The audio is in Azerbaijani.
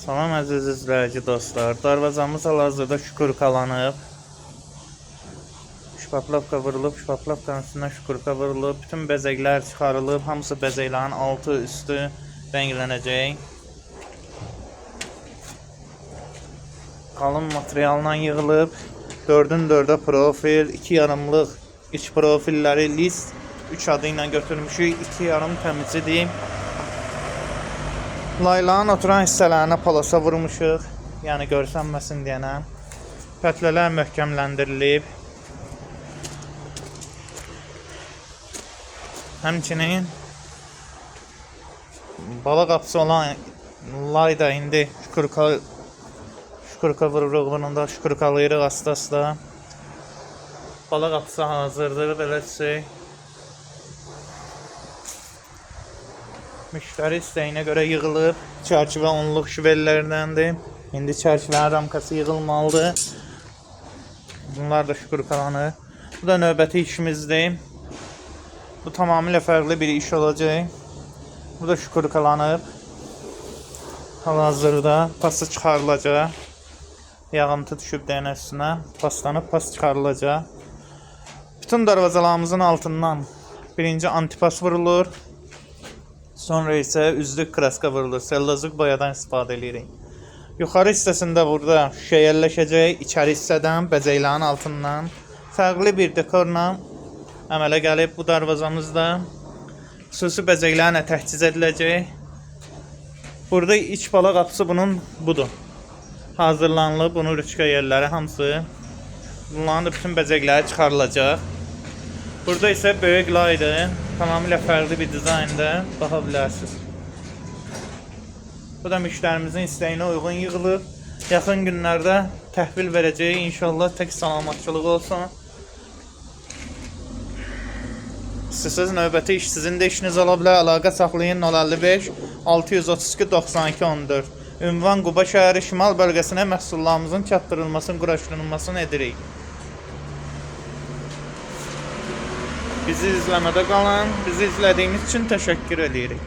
Salam əziz izləyici dostlar. Darvazamız hal-hazırda şukurkalanıb. Şpaplavka vurulub, şpaplavkanın üstündən şukurka vurulub. Bütün bəzəklər çıxarılıb. Hamısı bəzəklərin altı, üstü rənglənəcək. Qalın materialla yığılıb. 4-ün 4-ə profil, 2 yarımlıq iç profilləri list 3 adı ilə götürmüşük. 2 yarım təmizidir. Laylanın oturan hissələrinə palasa vurmuşuq. Yəni görsənməsin deyənə. Pətlələr möhkəmləndirilib. Həmçinin bala qapısı olan lay da indi şukurka vururuq bunun da şukurkalayırıq asta-asta. Bala qapısı hazırdır, belə desək. Müştəri istəyinə görə yığılıb. Çərçivə onluq şüvellərdəndir. İndi çərçivənin ramkası yığılmalıdır. Bunlar da şukurkalanır. Bu da növbəti işimizdir. Bu tamamilə fərqli bir iş olacaq. Bu da şukurkalanıb. Hal-hazırda pası çıxarılacaq. Yağıntı düşüb dənə üstünə. Paslanıb pas çıxarılacaq. Bütün darvazalarımızın altından birinci antipas vurulur. Sonra isə üzlük kraska vurulur. Sellozik boyadan istifadə edirik. Yuxarı hissəsində burada şüşə yerləşəcək. İçəri hissədən, bəzəklərin altından fərqli bir dekorla əmələ gəlib bu darvazamızda. Xüsusi bəzəklərlə təchiz ediləcək. Burada iç bala qapısı bunun budur. Hazırlanılıb bunun rüçka yerləri hamısı. Bunların da bütün bəzəkləri çıxarılacaq. Burada isə böyük laydır. Tamamilə fərqli bir dizaynda baxa bilərsiniz. Bu da müştərimizin istəyinə uyğun yığılıb. Yaxın günlərdə təhvil verəcəyik. İnşallah tək salamatçılıq olsun. İstəsəz növbəti iş sizin də işiniz ola bilər. Əlaqə saxlayın 055 632 92 14. Ünvan Quba şəhəri şimal bölgəsinə məhsullarımızın çatdırılmasını, quraşdırılmasını edirik. Bizi izləmədə qalın. Bizi izlədiyiniz üçün təşəkkür edirik.